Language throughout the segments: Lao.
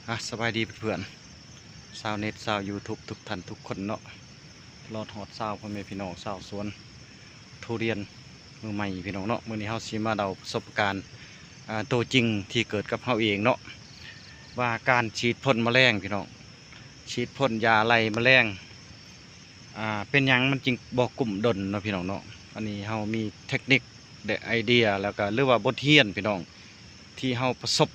ອ່ະ ສະບາຍດີເພື່ອນໆ ຊາວເນັດ ຊາວຢູທູບ ທຸກທ່ານທຸກຄົນເນາະ ລອດຮອດຊາວພໍ່ແມ່ພີ່ນ້ອງຊາວສວນທຸລຽນມືໃໝ່ ພີ່ນ້ອງເນາະ. ມື້ນີ້ເຮົາຊິມາເລົ່າປະສົບການ ອ່າ ໂຕຈິງທີ່ເກີດກັບເຮົາເອງເນາະ ວ່າການສີດພົ່ນມະແລງ ພີ່ນ້ອງ ສີດພົ່ນຢາໄລ່ມະແລງ ອ່າ ເປັນຫຍັງມັນຈຶ່ງບໍ່ກຸ້ມດົນເນາະ ພີ່ນ້ອງເນາະ. ອັນນີ້ເຮົາມີເທັກນິກ ແລະ ໄອເດຍ ແລ້ວກໍ ຫຼືວ່າບົດຮຽນ ພີ່ນ້ອງ ທີ່ເຮົາປະສົບ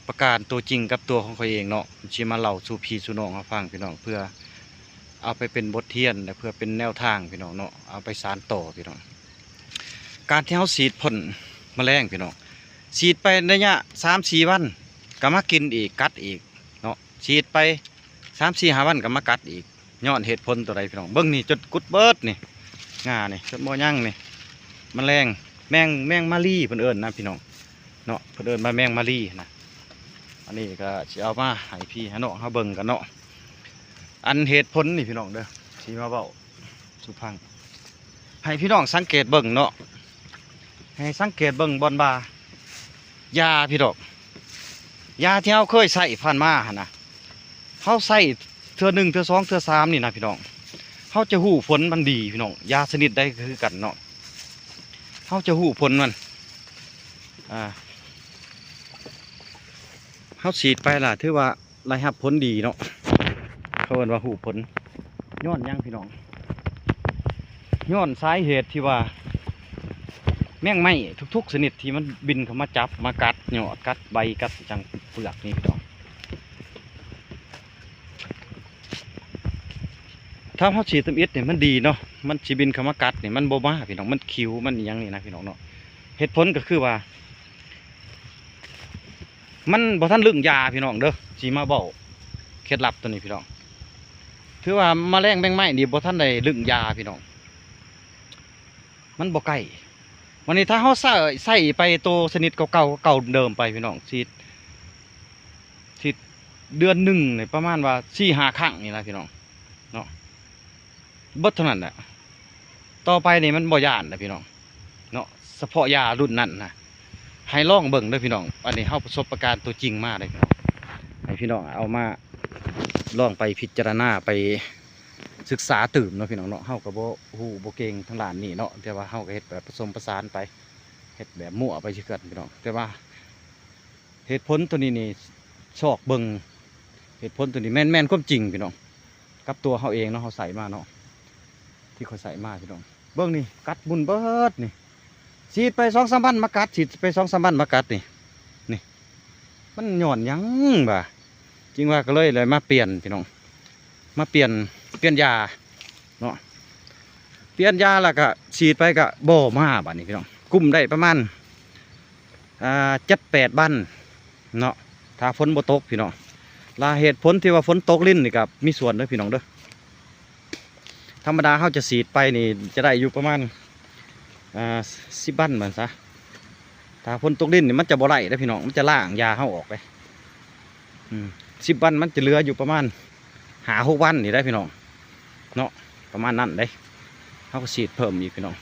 ປະການຕົວຈິງກັບຕົວຂອງຂ້ອຍເອງເນາະ ຊິມາເລົ່າສູ່ພີ່ສູ່ນ້ອງເຮົາຟັງ ພີ່ນ້ອງ ເພື່ອເອົາໄປເປັນບົດຮຽນ ແລະ ເພື່ອເປັນແນວທາງ ພີ່ນ້ອງເນາະ ເອົາໄປສານຕໍ່ ພີ່ນ້ອງ. ການທີ່ເຮົາສີດພົ່ນມະແລງ ພີ່ນ້ອງ ສີດໄປໄລຍະສາມສີ່ວັນ ກໍມາກິນອີກ ກັດອີກເນາະ ສີດໄປສາມສີ່ຫ້າວັນ ກໍມາກັດອີກ. ຍ້ອນເຫດຜົນຕົວໃດ ພີ່ນ້ອງ? ເບິ່ງນີ້ ຈົນກຸດເບິດນີ້ ງ່ານີ້ ຈົນບໍ່ຍັງນີ້ ມະແລງ ແມງ ແມງມາລີເພິ່ນເອີ້ນນະ ພີ່ນ້ອງເນາະ ເພິ່ນເອີ້ນວ່າແມງມາລີນະ. ອັນນີ້ກໍຊິເອົາມາໃຫ້ພີ່ໃຫ້ນ້ອງເຮົາເບິ່ງກັນເນາະ ອັນເຫດຜົນນີ້ ພີ່ນ້ອງເດີ ຊິມາເວົ້າສູ່ຟັງ ໃຫ້ພີ່ນ້ອງສັງເກດເບິ່ງເນາະ ໃຫ້ສັງເກດເບິ່ງບ່ອນວ່າ ຢາ ພີ່ນ້ອງ ຢາທີ່ເຮົາເຄີຍໃຊ້ຜ່ານມາຫັ້ນນະ ເຮົາໃຊ້ເທື່ອໜຶ່ງ ເທື່ອສອງ ເທື່ອສາມນີ້ນະ ພີ່ນ້ອງ ເຮົາຈະຮູ້ຜົນມັນດີ ພີ່ນ້ອງ. ຢາຊະນິດໃດກໍຄືກັນເນາະ ເຮົາຈະຮູ້ຜົນມັນ ອ່າ ເຮົາສີດໄປລະ ຖືວ່າໄດ້ຮັບຜົນດີເນາະ ເຂົາເອີ້ນວ່າຮູ້ຜົນ. ຍ້ອນຫຍັງ ພີ່ນ້ອງ? ຍ້ອນສາເຫດທີ່ວ່າ ແມງໄມ້ທຸກໆຊະນິດທີ່ມັນບິນເຂົ້າມາຈັບ ມາກັດຍອດ ກັດໃບ ກັດຫຍັງເປືອກນີ້ ພີ່ນ້ອງ ຖ້າເຮົາສີດທຳອິດນີ້ມັນດີເນາະ ມັນຊິບິນເຂົ້າມາກັດນີ້ ມັນບໍ່ມາ ພີ່ນ້ອງ ມັນຂິວ ມັນອີ່ຫຍັງນີ້ນະ ພີ່ນ້ອງເນາະ. ເຫດຜົນກໍຄືວ່າ ມັນບໍ່ທັນລຶ້ງຢາ ພີ່ນ້ອງເດີ ຊິມາເວົ້າເຄັດລັບຕົວນີ້ ພີ່ນ້ອງ ຖືວ່າມະແລງແມງໄມ້ນີ້ບໍ່ທັນໄດ້ລຶ້ງຢາ ພີ່ນ້ອງ ມັນບໍ່ໃກ້. ວັນນີ້ຖ້າເຮົາໃຊ້ ໃຊ້ໄປໂຕຊະນິດເກົ່າໆ ເກົ່າເດີມໄປ ພີ່ນ້ອງ ສີດ ສີດເດືອນໜຶ່ງນີ້ປະມານວ່າສີ່ຫ້າຄັ້ງນີ້ລະ ພີ່ນ້ອງເນາະ ເບິດເທົ່ານັ້ນແຫຼະ. ຕໍ່ໄປນີ້ມັນບໍ່ຢ້ານແລ້ວ ພີ່ນ້ອງເນາະ ສະເພາະຢາລຸ້ນນັ້ນນະ ໃຫ້ລອງເບິ່ງເດີ ພີ່ນ້ອງ. ອັນນີ້ເຮົາປະສົບປະການຕົວຈິງມາເດ້ ພີ່ນ້ອງ ໃຫ້ພີ່ນ້ອງເອົາມາລອງໄປພິຈາລະນາ ໄປສຶກສາຕື່ມເນາະ ພີ່ນ້ອງເນາະ. ເຮົາກໍບໍ່ຮູ້ບໍ່ເກັ່ງທາງດ້ານນີ້ເນາະ ແຕ່ວ່າເຮົາກໍເຮັດແບບປະສົມປະສານໄປ ເຮັດແບບມົ້ວໄປຄືກັນ ພີ່ນ້ອງ ແຕ່ວ່າ ເຫດຜົນຕົວນີ້ນີ້ ຊອກເບິ່ງ ເຫດຜົນຕົວນີ້ແມ່ນ ແມ່ນຄວາມຈິງ ພີ່ນ້ອງ ກັບຕົວເຮົາເອງເນາະ ເຮົາໃຊ້ມາເນາະ ທີ່ຂ້ອຍໃຊ້ມາ ພີ່ນ້ອງ. ເບິ່ງນີ້ ກັດໝຸ່ນເບິດນີ້ ສີດໄປສອງສາມວັນມາກັດ ສີດໄປສອງສາມວັນມາກັດນີ້ ນີ້ ມັນຍ້ອນຫຍັງຫວາ? ຈຶ່ງວ່າກໍເລີຍ ເລີຍມາປ່ຽນ ພີ່ນ້ອງ ມາປ່ຽນ ປ່ຽນຢາເນາະ ປ່ຽນຢາແລ້ວກໍສີດໄປກໍບໍ່ມາ ບາດນີ້ ພີ່ນ້ອງ. ກຸ້ມໄດ້ປະມານ ອ່າ ເຈັດແປດວັນເນາະ ຖ້າຝົນບໍ່ຕົກ ພີ່ນ້ອງ. ລະເຫດຜົນທີ່ວ່າຝົນຕົກລິນນີ້ກໍມີສ່ວນເດີ ພີ່ນ້ອງເດີ. ທຳມະດາເຮົາຈະສີດໄປນີ້ຈະໄດ້ຢູ່ປະມານ ອ່າ ສິບວັນວ່າຊັ້ນຊະ. ຖ້າຝົນຕົກລິນນີ້ມັນຈະບໍ່ໄດ້ເດ້ ພີ່ນ້ອງ ມັນຈະລ້າງຢາເຮົາອອກເດ້. ອືມ ສິບວັນມັນຈະເຫຼືອຢູ່ປະມານຫ້າຫົກວັນນີ້ໄດ໋ ພີ່ນ້ອງເນາະ ປະມານນັ້ນເດ້. ເຮົາກໍສີດເພີ່ມອີກ ພີ່ນ້ອງ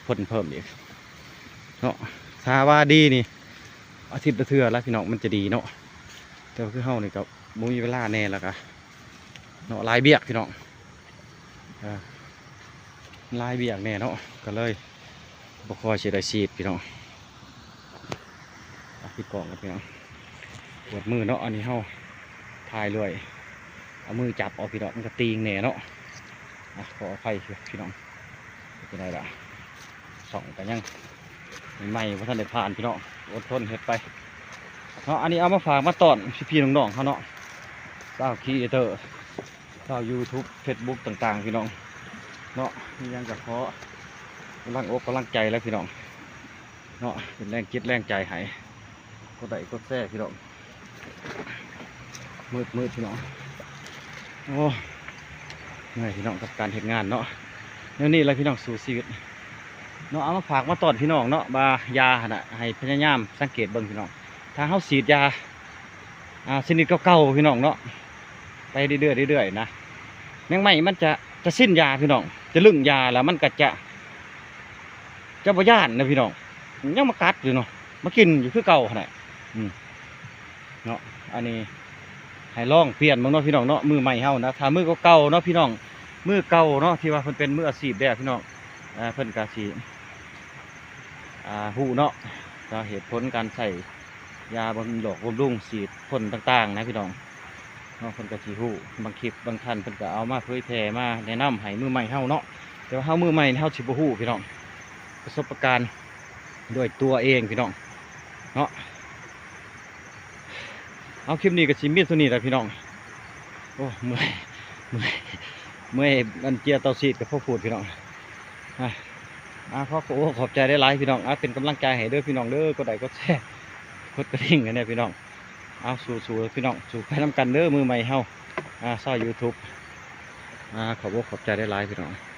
ພົ່ນເພີ່ມອີກເນາະ. ຖ້າວ່າດີນີ້ ອາທິດລະເທື່ອລະ ພີ່ນ້ອງ ມັນຈະດີເນາະ. ແຕ່ວ່າຄືເຮົານີ້ກໍບໍ່ມີເວລາແດ່ ແລ້ວກໍເນາະ ຫຼາຍວຽກ ພີ່ນ້ອງ ເອີ ຫຼາຍວຽກແດ່ເນາະ ກໍເລີຍບໍ່ຄ່ອຍຊິໄດ້ສີດ ພີ່ນ້ອງ. ອາ ປິດກ້ອງກ່ອນ ພີ່ນ້ອງ ປວດມືເນາະ. ອັນນີ້ເຮົາຖ່າຍເລື້ອຍ ເອົາມືຈັບເອົາ ພີ່ນ້ອງ ມັນກໍຕີງແດ່ເນາະ. ອາ ຂໍອະໄພ ພີ່ນ້ອງ ເປັນຈັ່ງໃດລະ ຊ່ອງກໍຍັງໃໝ່ ບໍ່ທັນໄດ້ຜ່ານ ພີ່ນ້ອງ ອົດທົນເຮັດໄປເນາະ. ອັນນີ້ເອົາມາຝາກມາຕ້ອນພີ່ໆນ້ອງໆເຮົາເນາະ ຊາວຄຣີເອເຕີ ຊາວຢູທູບ ເຟສບຸກຕ່າງໆ ພີ່ນ້ອງເນາະ. ມີຫຍັງກໍຂໍກຳລັງອົກກຳລັງໃຈແຫຼະ ພີ່ນ້ອງເນາະ ເປັນແຮງຈິດແຮງໃຈໃຫ້ ກົດໄລ້ກົດແຊ ພີ່ນ້ອງ. ມືດໆ ພີ່ນ້ອງ ໂອ້ ເມື່ອຍ ພີ່ນ້ອງ ກັບການເຮັດງານເນາະ. ແນວນີ້ລະ ພີ່ນ້ອງ ສູ້ຊີວິດເນາະ. ເອົາມາຝາກມາຕ້ອນ ພີ່ນ້ອງເນາະ ວ່າຢາຫັ້ນນະ ໃຫ້ພະຍາຍາມສັງເກດເບິ່ງ ພີ່ນ້ອງ. ຖ້າເຮົາສີດຢາ ອ່າ ຊະນິດເກົ່າໆ ພີ່ນ້ອງເນາະ ໄປເລື້ອຍໆ ເລື້ອຍໆນະ ແມງໄມ້ມັນຈະ ຈະຊິນຢາ ພີ່ນ້ອງ ຈະລຶ້ງຢາ ແລ້ວມັນກໍຈະ ຈະບໍ່ຢ້ານນະ ພີ່ນ້ອງ ຍັງມາກັດຢູ່ເນາະ ມາກິນຢູ່ຄືເກົ່າຫັ້ນແຫຼະ ອືມ ເນາະ. ອັນນີ້ ໃຫ້ລອງປ່ຽນເບິ່ງເນາະພີ່ນ້ອງເນາະ ມືໃໝ່ເຮົານະ. ຖ້າມືເກົ່າໆເນາະພີ່ນ້ອງ ມືເກົ່າເນາະ ທີ່ວ່າເພິ່ນເປັນມືອາຊີບແລ້ວພີ່ນ້ອງ ເອີ ເພິ່ນກະຊິ ອ່າ ຮູ້ເນາະ ເນາະ ເຫດຜົນການໃຊ້ຢາບຳ ຫຼອກບຳລຸງ ສີດພົ່ນຕ່າງໆນະພີ່ນ້ອງເນາະ ເພິ່ນກະຊິຮູ້. ບາງຄລິບບາງທ່ານເພິ່ນກະເອົາມາເຜີຍແຜ່ ມາແນະນຳໃຫ້ມືໃໝ່ເຮົາເນາະ ແຕ່ວ່າເຮົາມືໃໝ່ນີ້ ເຮົາຊິບໍ່ຮູ້ພີ່ນ້ອງ ປະສົບປະການດ້ວຍຕົວເອງພີ່ນ້ອງເນາະ. ເອົາ ຄລິບນີ້ກໍຊິມີເທົ່ານີ້ລະພີ່ນ້ອງ. ໂອ້ ເມື່ອຍ ເມື່ອຍ ເມື່ອຍ ອັນເຈຍເຕົາສີດກໍພໍໂພດພີ່ນ້ອງ. ອ່າ ອ່າ ຂໍຂອບ ຂອບໃຈຫຼາຍໆພີ່ນ້ອງ. ອ່າ ເປັນກຳລັງໃຈໃຫ້ເດີພີ່ນ້ອງເດີ ກົດໄລກົດແຊ ກົດກະດິ່ງໃຫ້ແດ່ພີ່ນ້ອງ. ເອົາ ສູ້ໆ ພີ່ນ້ອງ ສູ້ໄປນຳກັນເດີ ມືໃໝ່ເຮົາ ອ່າ ຊາວຢູທູບ. ອ່າ ຂອບອົກຂອບໃຈຫຼາຍໆພີ່ນ້ອງ.